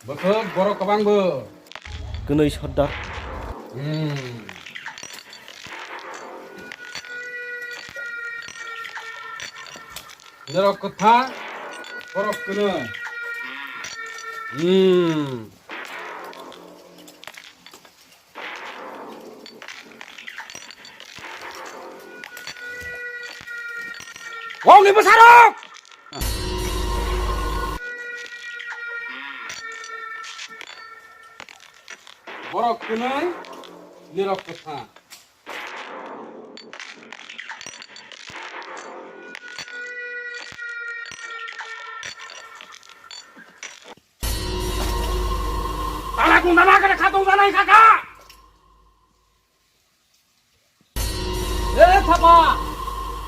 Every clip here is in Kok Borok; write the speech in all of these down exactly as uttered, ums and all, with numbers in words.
Bwswk borok kwbang bo. Kwnwi sordar. Hmm. Norok kwtha, borok kwnwi. Hmm. Wongni bwsarok! Borok kwnwi, nirok kwtha. Tala kung dana kare khatung dana kaka. Eh, thapa.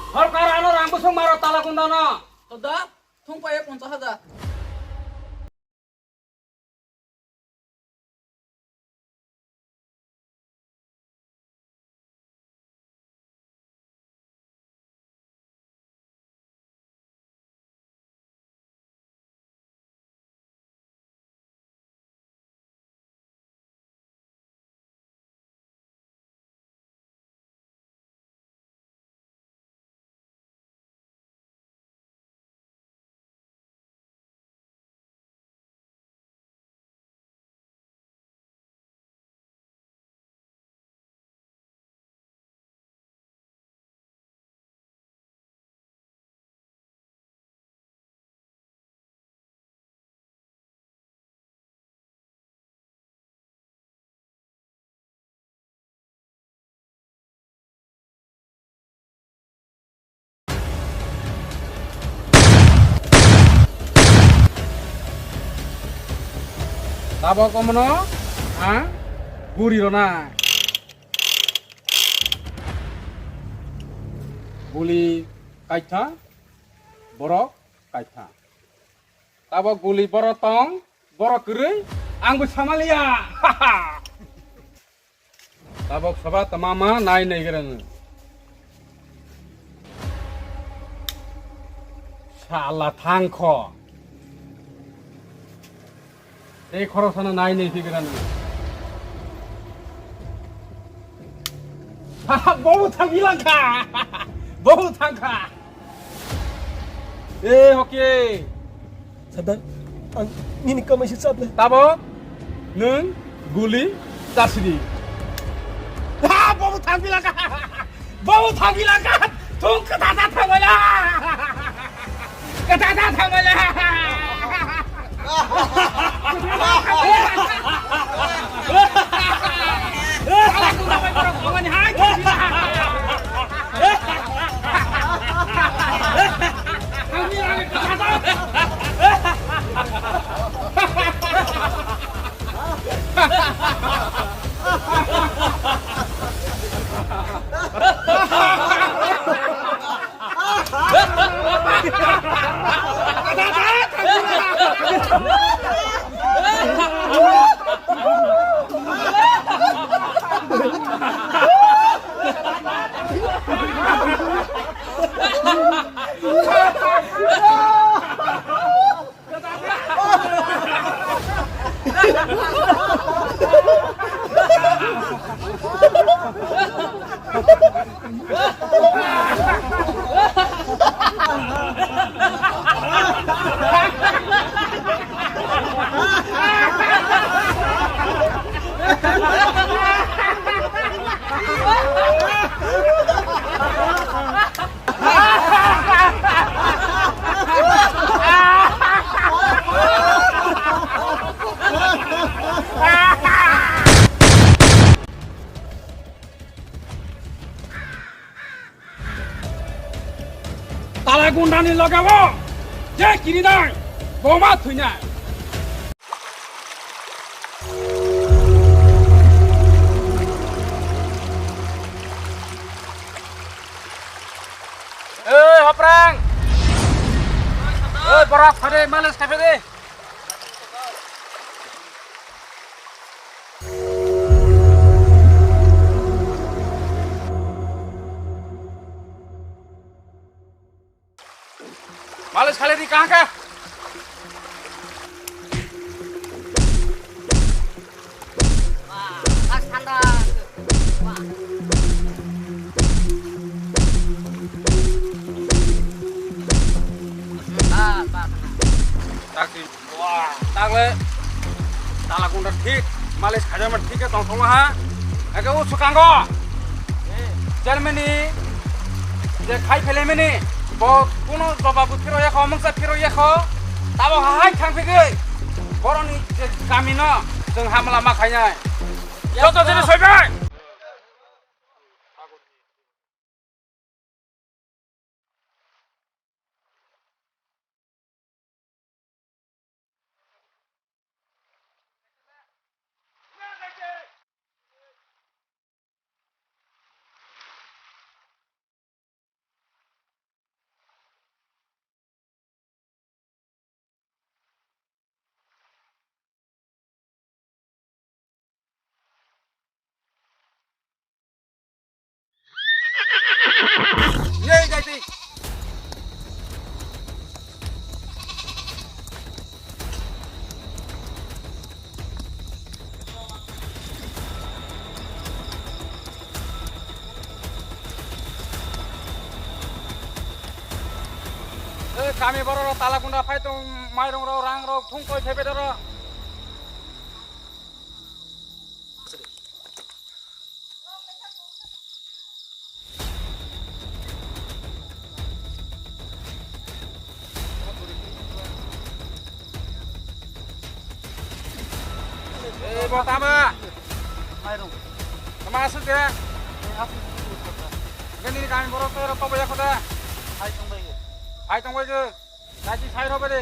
Sorkar ano rang busung maro tala kung dana. Hoda, thung paye ponchas hajar. Tabok omono ang guri rona. Guli kaitha, borok kaitha. Tabok guli borok tong, borok kwrwi, ang bo samaliya. Tabok soba tama ma nai nai gra nw. Sala thangkho. Tei khorok sana nai nai phi gra nw. Bobo thangbi langkha. Bobo thangkha. Eh, hoki. Sardar, ang nini kamai se chap le. Tabo, nwng guli chasidi. Ha, bobo thangbi langkha. Bobo thangbi langkha. Thung kata ta thangwala. Kata ta thangwala. Tala gundani loge o je kirinai, bo ma thwinai. Oi, Hoprang! Oi, borok, phai de, malis khai phai de. Malis khalai di, kaha kha? Wah, tagle tala kunda thik, malis khajama thik ke tong thong ha. Eke u sukango. Chairman ni je khai phele mini, bo kuno jobab phiro yakho, mungsa phiro yakho. Tabo hai thang phigwi. Boroni je kami no, jeng hamla ma khainai. Joto jini soibai. Yei, jai tei. Eh, kami borok rok tala kunda phai tong, mairung rok, rang rok, thung koi phai phai doro. Eh, bo tama. Mairung. Tama asuk de. Eh, asuk de. Gani kami borok tero tobo yakoda. Hai tong bai. Hai tong bai. Nai di sai robe de.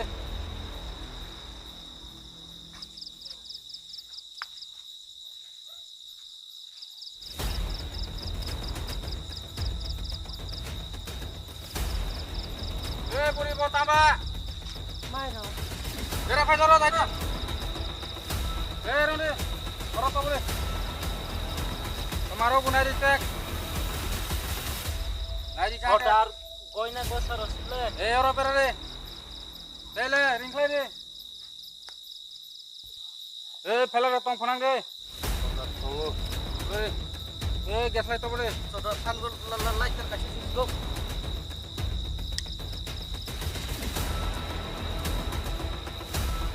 Eh, buri bo tama. Mai ro. Jera phai jara dai. Eh, roni. Oro to buri. Tomaro bunai respect. Nai di kha. Order goina gosaro sile. Eh, oro bera de. Dele, ringkhlai de. Eh, phelar tong phonang de. Tongo. Eh, eh, gas light to de. Soda thango la, la, light ter kaisa sisgo.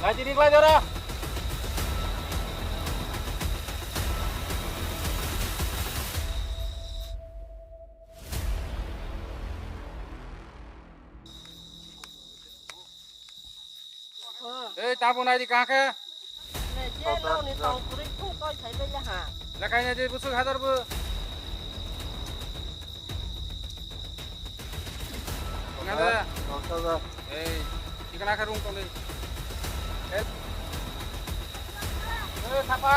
Light ini light ora. Ei, tabo nai di kha khe. Ne, je nokni tong kwrwi thung toi thai bai le ha. Lekai nai di busuk hajar bu. Nang de. Dok thajak. Ei, tikna khe rung tong di. Ei. Ei, thapa.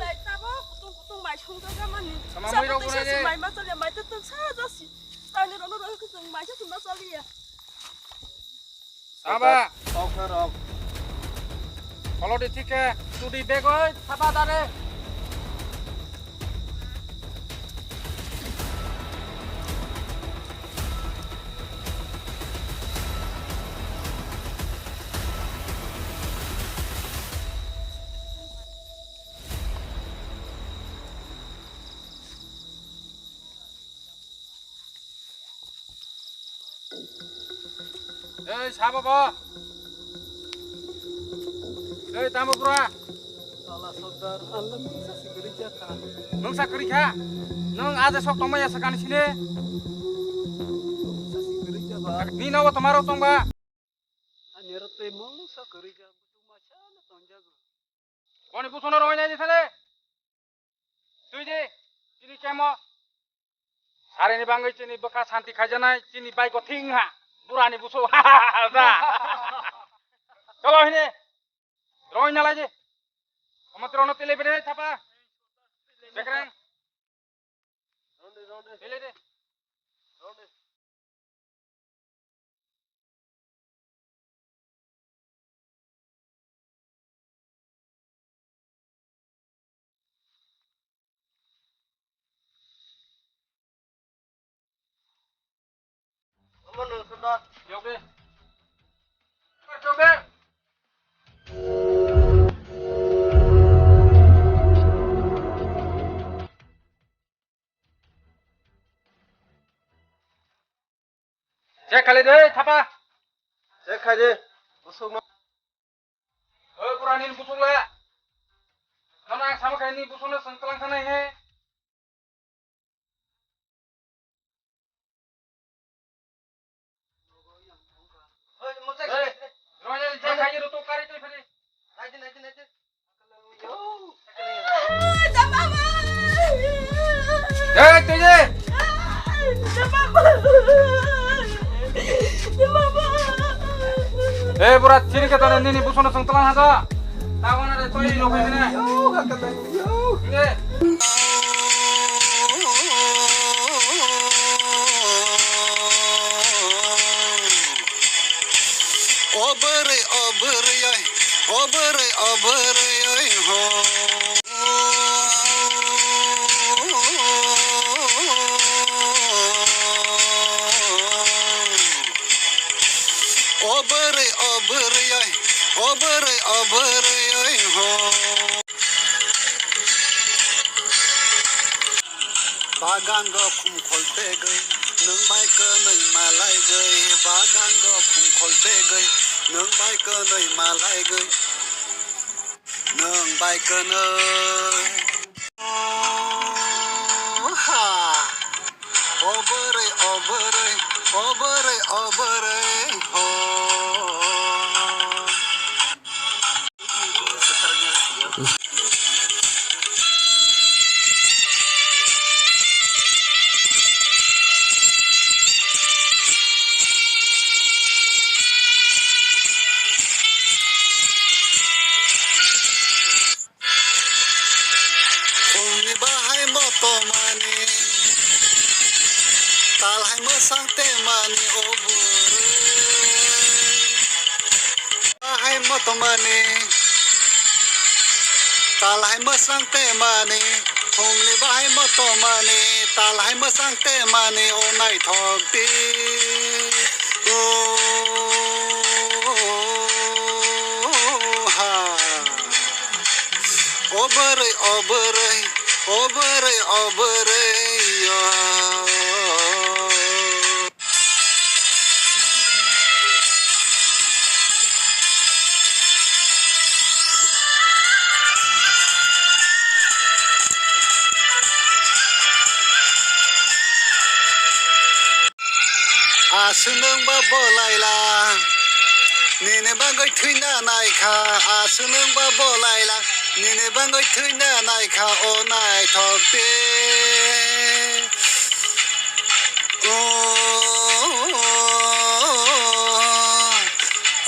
Lai tabo kutung kutung mai sung jaga mani. Sama mui rok bunai de. Mai ma chale mai tu tu sa jasi. Tani rono rono kutung mai sa tu ma chale ya. Saba. Tokna rok. Follow di thik khe, tudi begoi, saba dare. Ei, sabo bo. Ei, tamo pura. Sala sordar, Allah mungsa si kwrwi jakha. Mungsa kwrwi kha? Nwng aje sok tongmaya sakani sini. Mungsa si kwrwi jaba. Ni nogo tomaro tongba. Ani oro tei mungsa kwrwi jak, buchung masa no tongjago. Boni busono roi nai di sale. Tui di, chini kemo. Sarini bangwi chini bwkha santi khaijanai, chini bai gothing ha. Burani buso. Da. Cholo hini. Roi nalai di. Omo trono tele bere thapa. Sekreng. Tele de. Yok de. Yok de. Check khai de, thapa. Check khai de. Busuk no. Oi, bura nini busuk le. Nono ang sama khe nini busuk no chwng twlang khanai he. Oi, mo chek. Oi, roi jani chek khai ro to kari to phiri. Nai din, nai din, nai din. Hey, Teje! Hey, bura, chini kata nini busono song tala hada. Tawana de toi lo kai mene. Yo, kata yo. Ine. Obere, obere, ay. Obere, obere, ay, ho. Obere, obere, ay. Obere, obere, ay, ho. Bagan rok khum khol tegwi, nwng bai kwnwi malaigwi. Bagan rok khum khol tegwi, nwng bai kwnwi malaigwi. Nwng bai kwnwi. Ha. Obwrwi, obwrwi, obwrwi, obwrwi, ho. Phungni bahai motomani, talhai mwsang temani o bwrwi. Bahai motomani, talhai mwsang temani, phungni bahai motomani, talhai mwsang temani o naithok di. O ha. Obwrwi, obwrwi, obwrwi, obwrwi, yo. Aswk nwng ba bo laila, nini bagwi thwina naikha. Aswk nwng ba bo laila, nini bagwi thwina naikha. O naithok de. O,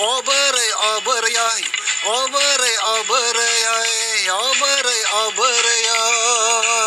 o bwrwi, o bwrwi, oi. O bwrwi, o bwrwi, oi. O bwrwi, o bwrwi, oi.